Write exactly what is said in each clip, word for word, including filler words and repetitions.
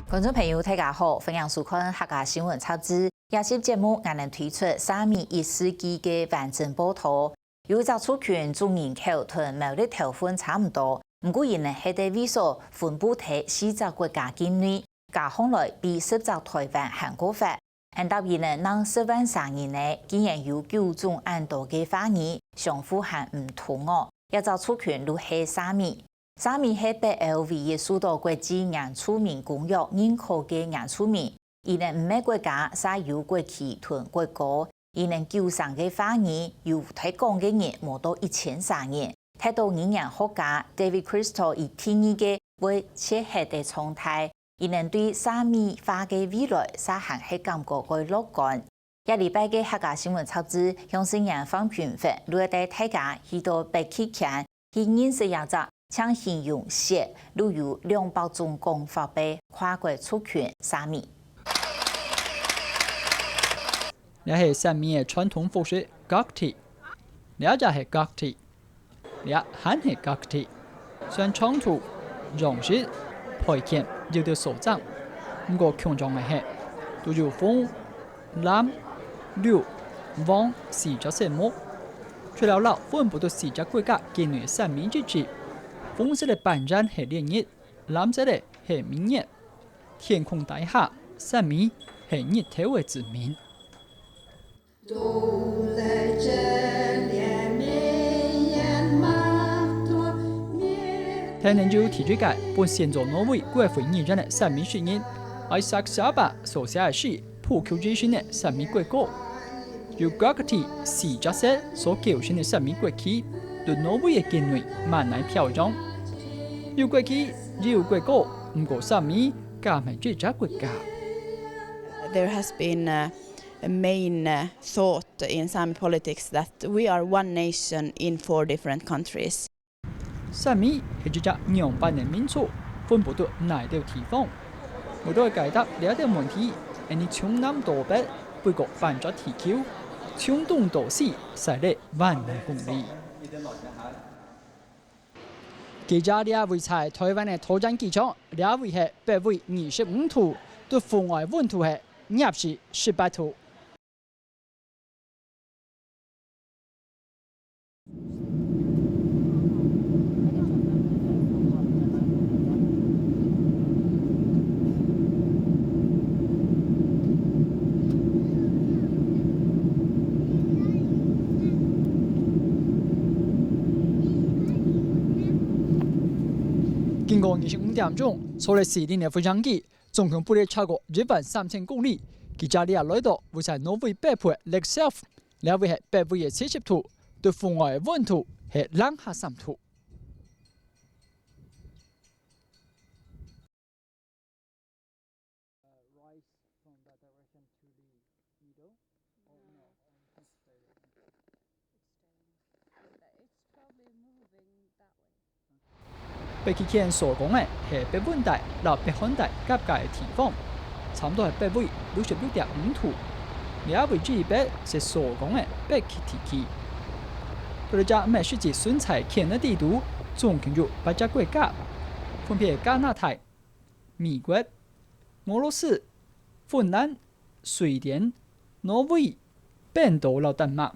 觀眾朋友，大家好，歡迎收看客家新聞雜誌。這集節目，𠊎等推出Sami一世紀个完整報導。有一隻族群，族人口同苗栗頭份差毋多，毋過佢等係在位所分布在四隻國家境內，加項來比十隻臺灣還過闊。 恁搭佢等正十萬儕人呢，竟然有九種恁多个話語，相互還毋通哦。這隻族群就係Sami。Sami係北歐唯一受到國際原住民公約認可个原住民，佢等毋係國家，嗄有國旗同國歌。佢等九成个話語，有在講个人無到一千儕人，忒多語言學家David Crystal佢定義个會絕忒个狀態， 佢等對Sami話个未來嗄還係感覺蓋樂觀。這禮拜个客家新聞雜誌，向新年放評分，就愛帶大家去到北極圈，去認識這隻淨形容雪就有兩百種講法个跨國族群Sami。這係Sami个傳統服飾gagti，這也係gagti。 這還係gagti，算長度、樣式、配件有兜相像，毋過共樣个係，都有紅、藍、綠、黃四隻色目。除了摎分布在四隻國家境內个Sami一齊，紅色个半圓係烈日，藍色个係明月，天空底下，Sami係日頭个子民。 天然有第一個分先祖挪威國會議員个Sami詩人Isaac Saba所寫个詩，譜曲而成个Sami國歌。由gagti四隻色所構成个Sami國旗，在挪威个境內滿哪飄揚。有國旗，有國歌，毋過Sami敢係一隻國家。 There has been a main uh, thought in Sami politics that we are one nation in four different countries. Sami係一隻仰般个民族，分布在哪兜地方？為了解答這兜問題，𠊎等從南到北，飛過半隻地球，從東到西，駛了萬萬公里。記者這位在臺灣个桃園機場，這位係北緯二十五度，在戶外溫度係攝氏十八度。 經過二十五點鐘，坐了四輪个飛行機， 總共飛了超過一萬三千公里，記者這下來到位在挪威北部个Lakselv，這位係北緯个七十度，對戶外个溫度係零下三度。 北極圈所講个係北溫帶摎北寒帶夾界个地方，差毋多係北緯六十六點五度。這位這一北係所講个北極地區。在這隻毋係實際存在圈个底肚，總共有八隻國家，分別係加拿大、美國、俄羅斯、芬蘭、 瑞典、挪威、冰島摎丹麥。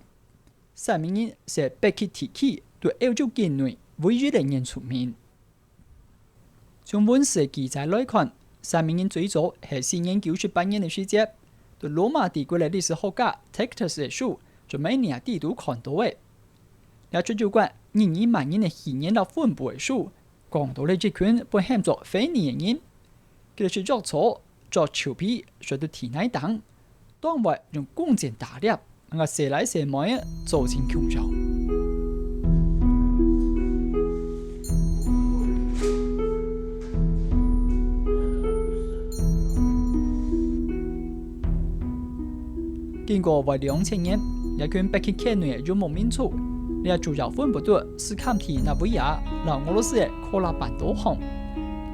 Sami人係北極地區在歐洲境內唯一个原住民。從文字个記載來看，Sami人最早係西元九十八年个時節，在羅馬帝國个歷史學家Tacitus个書《Germania》底肚看到个。這出有關日耳曼人个起源摎分布个書， 講到了一群分喊做腓尼个人，佢兜食藥草、著裘皮，睡到地泥頂，當會用弓箭打獵，恁樣射倈射妹，做成共樣。 經過會兩千年，這群北極圈內个游牧民族，這主要分布在斯堪的納維亞摎俄羅斯个科拉半島項。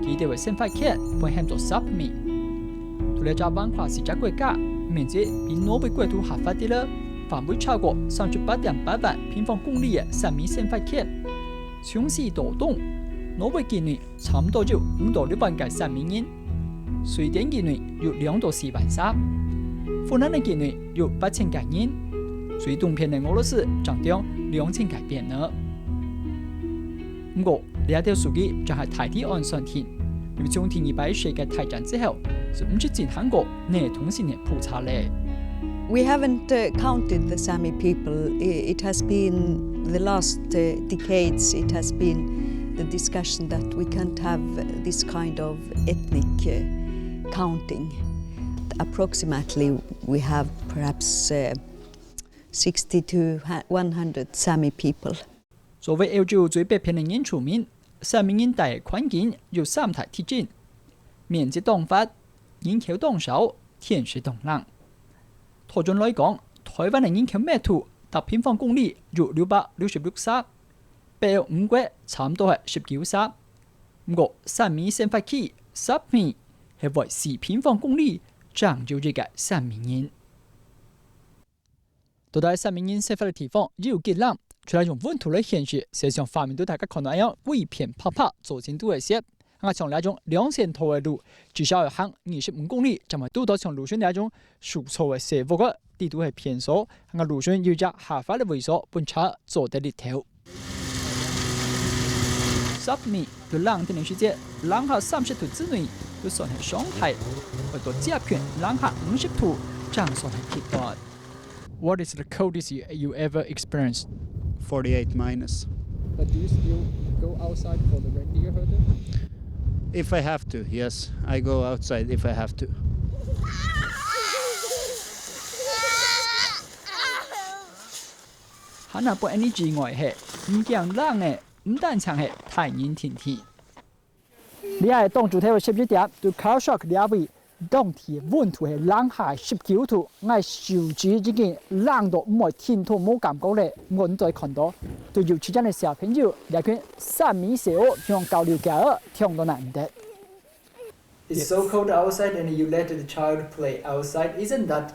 佢兜个生活圈分喊做Sápmi。在這隻橫跨四隻國家、面積比挪威國土還闊个了、範圍超過三十八點八萬平方公里个Sámi生活圈，從西到東，挪威境內 差毋多有五到六萬个Sámi人。瑞典境內有兩到四萬儕，芬蘭个境內有八千個人，所以東片个俄羅斯正當兩千個片呢。毋過，這條數據正係大體按算定，因為從第二擺世界大戰之後，就毋識進行過 呢通訊个普查咧。 We haven't uh, counted the Sami people. I- It has been the last uh, decades, it has been the discussion that we can't have uh, this kind of ethnic uh, counting. Approximately, we have perhaps uh, sixty to one hundred Sami people. 所謂歐洲最北片个原住民，三明人大个環境有三大特徵：面積當闊、人口當少、天時當冷。套轉來講，台灣个人口密度逐平方公里有六百六十六儕，北歐五國差毋多係十九儕。毋過，三明生活區Sápmi係會四平方公里正有一個三明人。 到底三明人生活个地方有幾冷？除了用溫度來顯示，事實上畫面肚大家看到恁樣，一片白白，做成都會雪。啊像這種兩線道个路，至少愛行二十五公里，正會堵到像魯迅這種樹草个細屋仔，底肚係便所。啊魯迅有一隻下滑个位所，分車做得入頭。Sápmi在冷天个時節，零下三十度之內，都算係常態。不過接近零下五十度，正算係極端。 What is the coldest you, you ever experienced? forty-eight minus. But do you still go outside for the reindeer herding? If I have to, yes, I go outside if I have to. 還有分人之外係，毋驚冷个，毋單淨係大人定定。這係當晝頭十一點，對Karasjok這位，當地溫度係零下十九度，𠊎手指已經冷到毋會停動，無感覺咧。毋過你都會看到，對幼稚園个小朋友，這群三明細屋像交流家仔，暢到難得。 It's so cold outside and you let the child play outside. Isn't that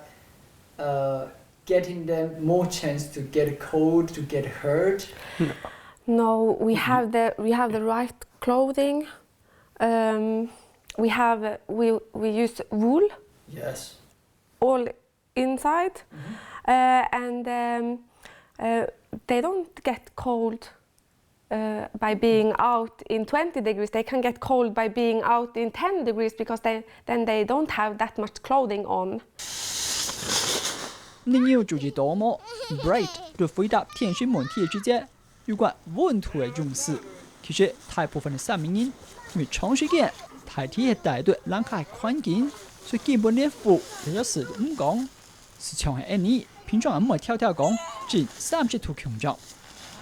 uh, getting them more chance to get cold, to get hurt? No, we have the we have the right clothing. Um, we have uh, we we use wool Yes. all inside, uh, and um, uh, they don't get cold uh, by being out in twenty degrees. They can get cold by being out in ten degrees because they, then they don't have that much clothing on. 你有注意到無？Brett對回答天時問題个時節，有關溫度个用詞。其實大部分个三明人，因為長時間大體係戴在冷下个環境，所以根本連褲也有時毋講。就像係𠊎，平常也毋會挑挑講，正三十度強強。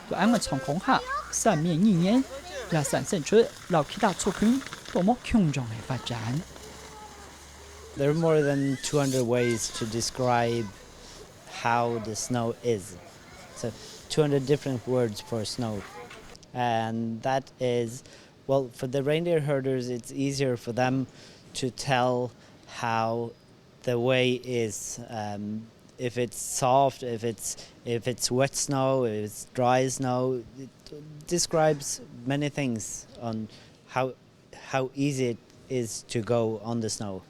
在恁樣个狀況下，三明人語言也產生出摎其他族群都無共樣个發展。 There are more than two hundred ways to describe how the snow is. So, two hundred different words for snow. And that is, well, for the reindeer herders, it's easier for them to tell how the way is. Um, if it's soft, if it's if it's wet snow, if it's dry snow, it describes many things on how how easy it is to go on the snow.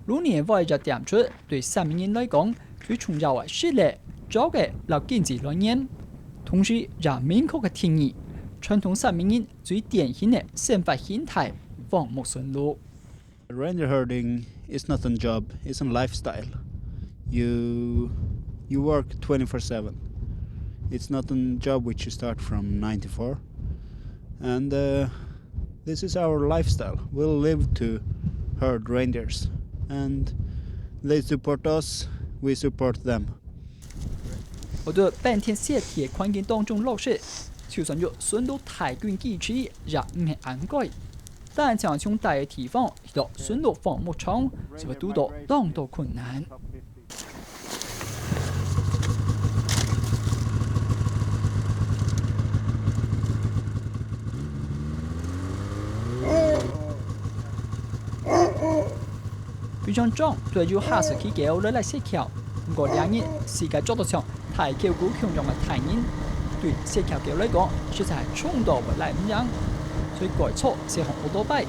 魯尼也會一點出，對三明人來講，最重要个食物、著个摎經濟來源，同時也明確个定義傳統三明人最典型个生活形態——放牧村落。 Reindeer herding is not a job, it's a lifestyle. You you work twenty-four seven. It's not a job which you start from nine to four. And uh, this is our lifestyle. We live to herd reindeers. And they support us, we support them. 好在冰天雪地个環境當中落雪，就算有巡邏大軍支持，也毋係恁該。單淨從大个地方去到巡邏放牧場，就會堵到當多困難。 非常壯，都有哈士奇狗來拉雪橇。毋過，兩日世界著到像大狗狗共樣个大人，對雪橇狗來講，實在係衝到會拉毋贏。所以改坐小型奧多拜。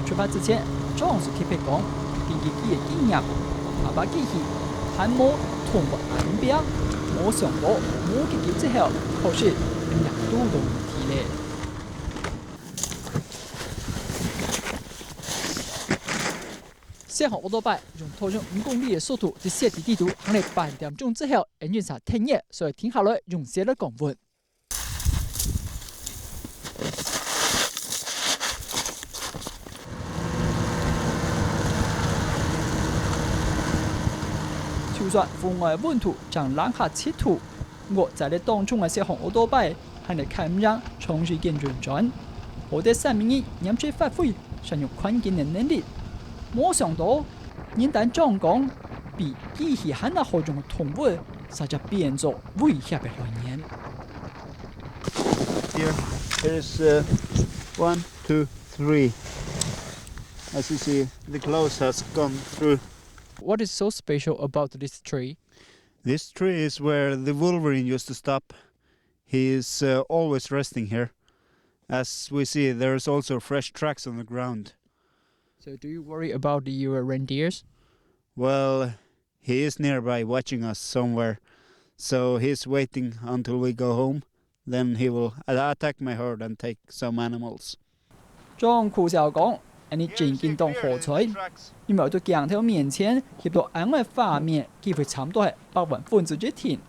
出發之前，張就特別講，根據佢个經驗，下把機器還無動過恁拚，無想到無幾久之後，確實會惹到問題咧。小黃奧多拜用大約五公里个速度，在雪地底肚行了半點鐘之後，engine煞忒熱，所以停下來用雪來降溫。 就算戶外溫度正零下七度，我在這當中个小黃奧多拜，還係看毋贏長時間運轉，好得三明治黏時發揮，善用環境个能力。無想到，人單張講，比機器還較好用个動物，煞正變做威脅个來源。 Here, here's uh, one, two, three. As you see, the claws has gone through. What is so special about this tree? This tree is where the wolverine used to stop. He is uh, always resting here. As we see, there is also fresh tracks on the ground. So, do you worry about your reindeers? Well, he is nearby watching us somewhere, so he's waiting until we go home. Then he will a- attack my herd and take some animals. 張苦笑講，恁呢正經當好彩，因為對鏡頭面前翕到恁樣个畫面，機會差毋多係百萬分之一定。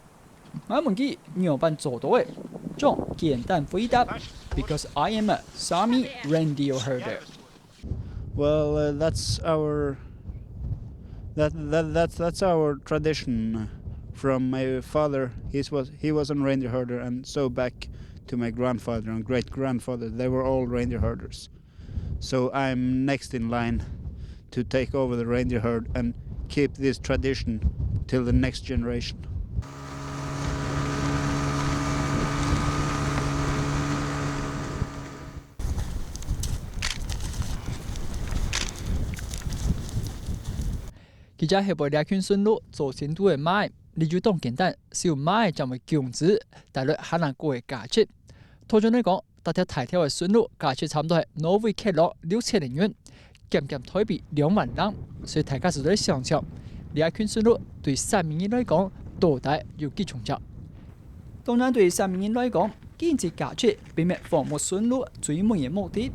𠊎問佢仰般做到个，張簡單回答：Because I am a Sami reindeer herder. Well, uh, that's our that, that that's that's our tradition from my father. He was he was a reindeer herder, and so back to my grandfather and great grandfather. They were all reindeer herders. So I'm next in line to take over the reindeer herd and keep this tradition till the next generation. 佢就係為這群順路做先導个馬，理由當簡單，只有馬正會降子，帶來還較高个價值。通常來講，逐條大條个順路價值差毋多係挪威克朗六千个銀，減減台幣兩萬零，所以大家就來想像，這群順路對三明治來講，到底有幾重要？當然對三明治來講， 經濟價值並毋係放牧順路最尾个目的，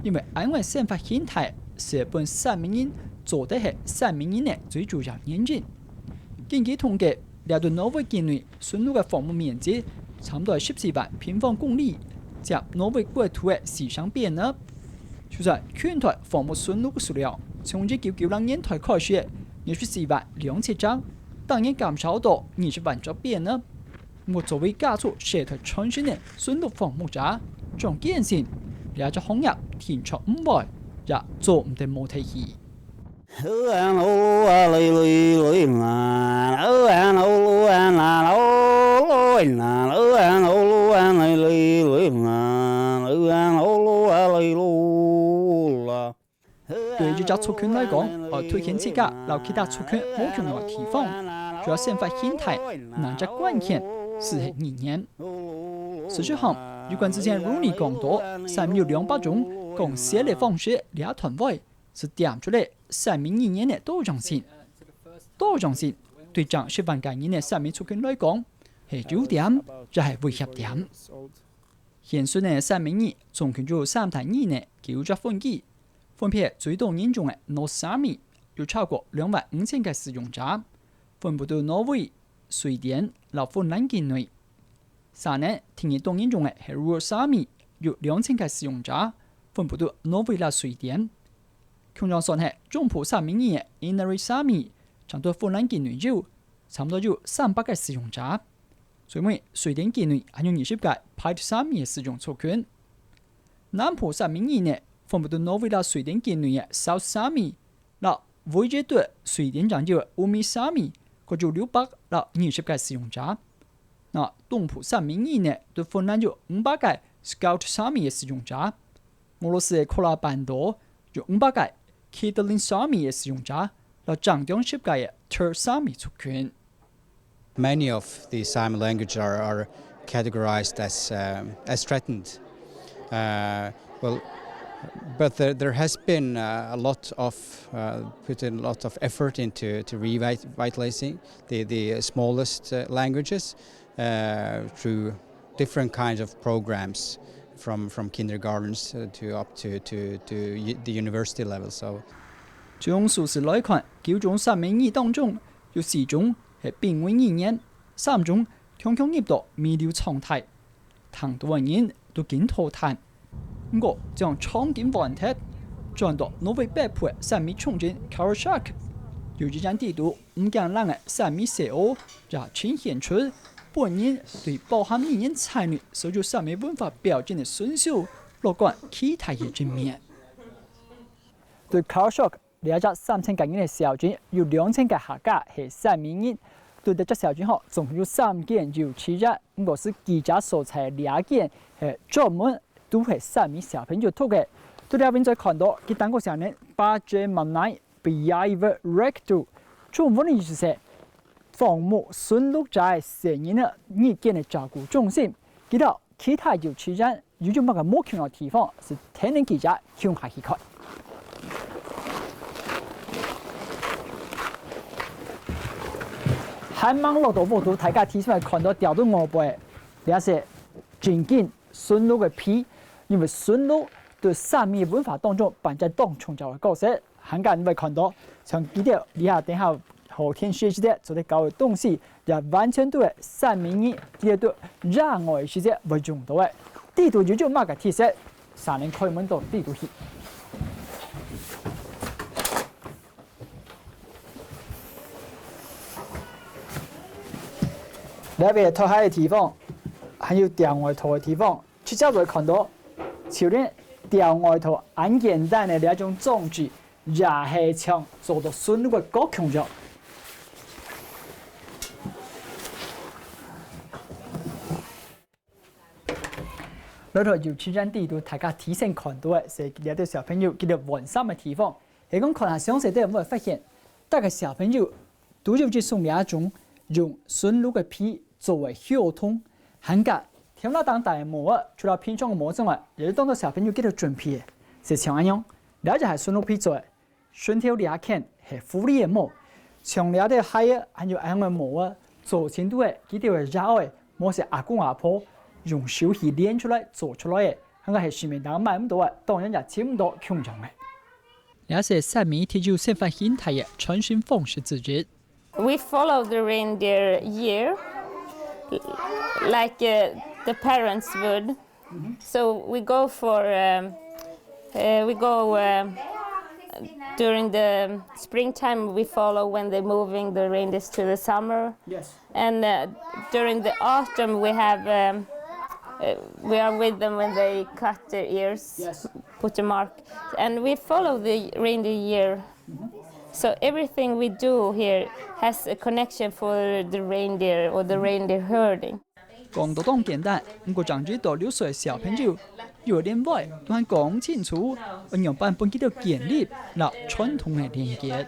因為恁樣个生活形態係分三明治做得係三明治个最主要原因。根據統計，這對挪威境內順路个放牧面積差毋多十四萬平方公里，佔挪威國土个四成半呢。就算全台放牧順路个數量，從一九九零年代開始，二十四萬兩千隻，逐年減少到二十萬隻半呢。 𠊎作為家族世代傳承个順路放牧者，張堅信，這隻行業定著毋會，也做毋得無忒去。對一隻族群來講，愛凸顯自家摎其他族群無共樣个地方，主要生活形態，另隻關鍵就係語言。事實上，有關之前Rooney講到，三明治有兩百種講話个方式這段話，就點出來三明治語言个多樣性。多樣性對正十萬個人个三明族群來講，係優點，也係威脅點。現存个三明治總共有三大語言个九隻分支， 分別最多人用个North Sami，有超過兩萬五千個使用者，分布到挪威、瑞典摎芬蘭境內。續等第二多人用个係Ruhr Sami，有兩千個使用者，分布到挪威摎瑞典。共樣算係中部三明治个Inari Sami，正在芬蘭境內有，差毋多有三百個使用者。 最尾，瑞典境內還有二十個Pite Sami个使用族群。南部三明治呢，分布到挪威摎瑞典境內个South Sami，摎唯一在瑞典正有个Umi Sami，各有六百摎二十個使用者。那東部三明治呢，在芬蘭有五百個Skaut Sami个使用者。俄羅斯个科拉半島有五百個Kitelyn Sami个使用者，摎正中十個个Tur Sami族群。 Many of the Sami language are, are categorized as, um, as threatened. Uh, well, But there, there has been uh, a lot of uh, put in a lot of effort into to revitalizing the, the smallest uh, languages uh, through different kinds of programs from, from kindergartens uh, to up to, to, to u- the university level. So 從數字來看，九種三民語當中，有四種係瀕危語言，三種強強入到微流狀態。聽到个人都緊敨涻。毋過，將場景換忒，轉到挪威北部个三民鄉鎮Karasjok，有一間地圖，毋驚冷个三民細屋，也呈現出本人對包含語言才能所有三民文化表現个順手，樂觀期待个一面。對Karasjok 這隻三千幾人个小鎮，有兩千个客家係三民人。對這隻小鎮吼，總共有三間幼稚園，毋過係佢家所在這間係專門都係三民小朋友讀个。對這邊再看到，佢當過寫呢，Bajemannai Biaive Rektu，中文个意思係放牧順祿者个細人仔日間个照顧中心。佢兜 其他幼稚園又有麼个無共个地方，係跈等佢兜共下去看。還吂落到屋肚，大家第一擺看到吊到外背，這係真緊順祿个皮，因為順祿對三民文化當中扮演當重要个角色。 還過你會看到，像佢兜這下等下後天學習个做得教个東西，也完全都係三民語，佢兜對野外時節會用到个。地圖又有麼个特色？下面開門到地圖去。這位拖鞋个地方，還有吊外套个地方， 直接會看到，就連吊外套恁簡單个這種裝置，也係像做到順祿个各共樣。來到幼稚園地圖，大家第一先看到个係這兜小朋友佢兜換衫个地方。係講看下詳細點，會發現，逐個小朋友都有一雙這種用順祿个皮 做个校筒，還過頭那頂戴个帽仔，除了平常个帽仔外，也係當多小朋友佢兜準備个，係像恁樣。這隻係順祿皮做个，順頭這件係狐狸个帽，像這兜鞋仔，還有恁樣个帽仔，做成都个，佢兜个爺哀，無係阿公阿婆用手去練出來做出來个，還過係市面頂買毋到个，當然也尋毋到共樣个。這係三民特有生活形態个傳承方式之一。 We follow the reindeer year, like uh, the parents would. So we go for, um, uh, we go um, during the springtime, we follow when they're moving the reindeers to the summer. Yes. And uh, during the autumn, we have, um, uh, we are with them when they cut their ears, Yes. Put a mark. And we follow the reindeer year. So everything we do here has a connection for the reindeer or the reindeer herding. 講到當簡單，毋過正一到六歲个小朋友，幼兒園會都還講清楚，愛仰般分佢兜建立摎傳統个連結。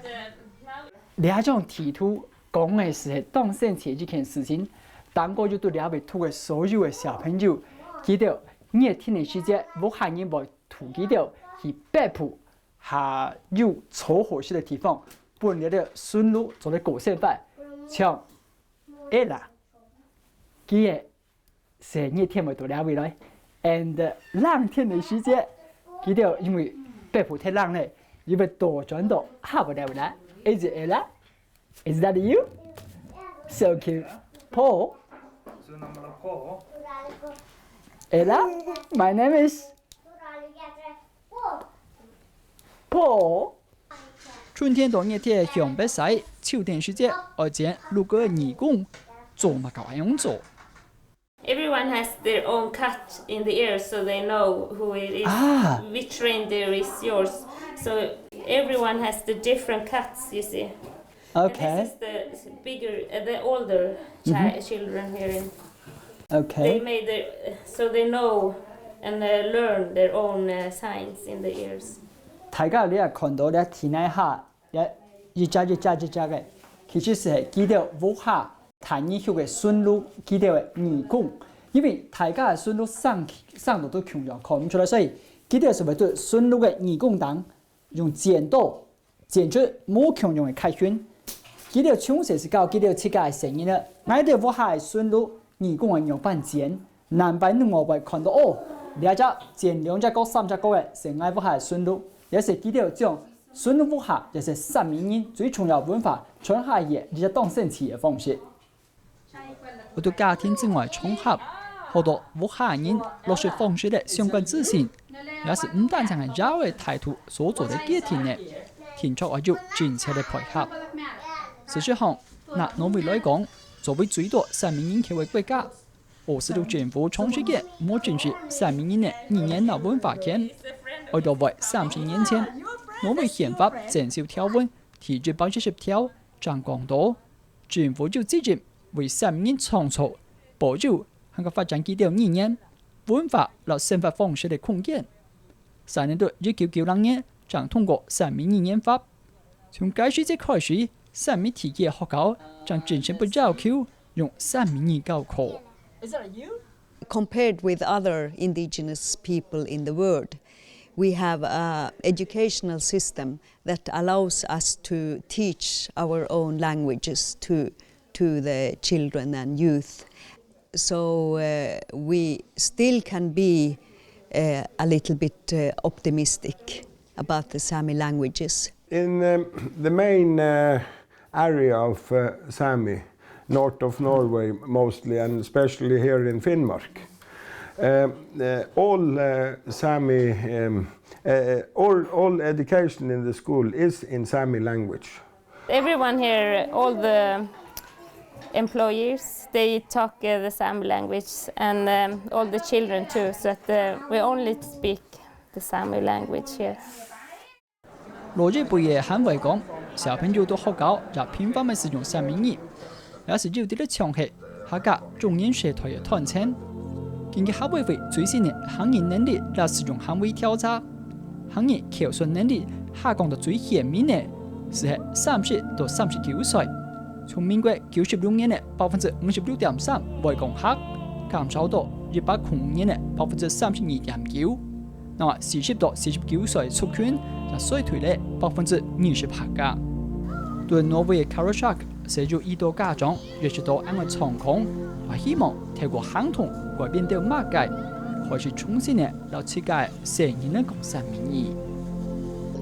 這種地圖講个係當神奇一件事情，當過有對這位讀个所有个小朋友，佢兜熱天个時節，屋下人會渡佢兜去北部， 下有坐火車个地方，分這兜順祿做得過生活。像Ella，佢个係熱天會到這位來，and冷天个時節，佢兜因為北部忒冷咧，佢會倒轉到下背這位來。Is it Ella? Is that you? So cute. Paul? Sun nummer på. Ella? My name is Paul. 春天到熱天个鄉北西，秋天時節愛剪祿个耳公，做麼个愛恁樣做？ Everyone has their own cut in the ear, so they know who it is, Ah. Which reindeer is yours. So everyone has the different cuts, you see. And Okay. This is the bigger, uh, the older chi- children here. In, They Okay. made their, so they know and uh, learn their own uh, signs in the ears. 大家你也看到這地泥下，也一隻一隻一隻个，其實係佢兜屋下大人畜个順祿，佢兜个耳公。因為大家个順祿生生到都共樣看毋出來，所以佢兜就會在順路个耳公頂，用剪刀剪出無共樣个刻痕。佢兜從細就教佢兜自家个細人仔，𠊎兜屋下个順路，耳公愛仰般剪。難怪你外背看到哦，這隻剪兩隻角、三隻角个，係𠊎屋下个順路。也係佢兜將順路屋下，也係三明治最重要文化傳下去个，這隻當神奇个方式。 會在家庭之外場合，學到屋下人落實方式个相關資訊，也係毋單淨係爺哀个態度所做得決定个，定著愛有政策个配合。事實上，拿挪威來講，作為最多三明治口个國家，奧斯陸政府長時間無重視三明治个語言摎文化權。愛到會三十年前，挪威憲法增修條文第一百一十條正講到， 政府有責任為三明治創造、保有還過發展佢兜語言、文化摎生活方式个空間。三年到一九九六年正通過三明語言法。從該時節開始，三明地區个學校正正式分要求用三明語教課。 Compared with other indigenous people in the world, we have an educational system that allows us to teach our own languages to, to the children and youth. So uh, we still can be uh, a little bit uh, optimistic about the Sami languages. In um, the main uh, area of uh, Sami, north of Norway mostly, and especially here in Finnmark, uh, uh, all uh, Sami, um, uh, all, all education in the school is in Sami language. Everyone here, all the employees, they talk uh, the Sami language, and um, all the children too, so that uh, we only speak the Sami language here. 老一輩个還會講，小朋友到學校也頻繁个使用三明治，也係有兜个場合，客家中年世代个斷層。根據客委會最新个客語能力摎使用行為調查，客語口說能力下降到最顯明个，就係三十到三十九歲。從民國九十六年个百分之五十六點三會講客，減少到一百空五年个百分之三十二點九。 那四十到四十九歲族群也衰退了百分之二十八个。對挪威个Karasjok社有一多家長意識到恁个狀況，也希望透過行動改變兜麼个，開始重新个摎自家个細人仔講三明治。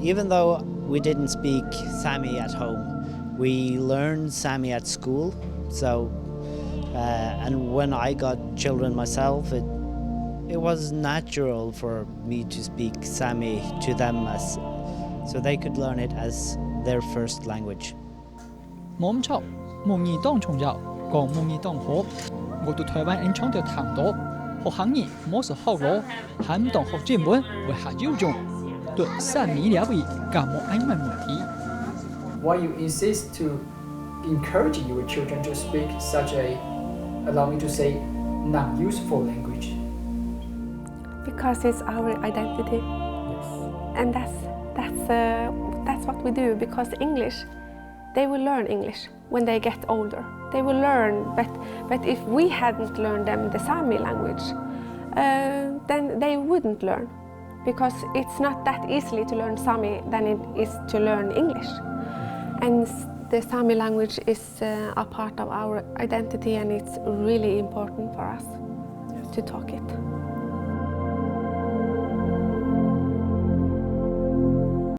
Even though we didn't speak Sami at home, we learned Sami at school. So, uh, and when I got children myself, it it was natural for me to speak Sami to them as so they could learn it as their first language. 無毋著，母語當重要，講母語當好。𠊎在臺灣經常聽著，學客語無就學老，還毋當學英文會較有用。對三明這位敢無恁樣个問題？ Why you insist to encourage your children to speak such a, allow me to say, non-useful language? Because it's our identity. And that's, that's, uh, that's what we do, because English, they will learn English when they get older. They will learn, but, but if we hadn't learned them the Sami language, uh, then they wouldn't learn, because it's not that easily to learn Sami than it is to learn English. And the Sami language is uh, a part of our identity, and it's really important for us to talk it.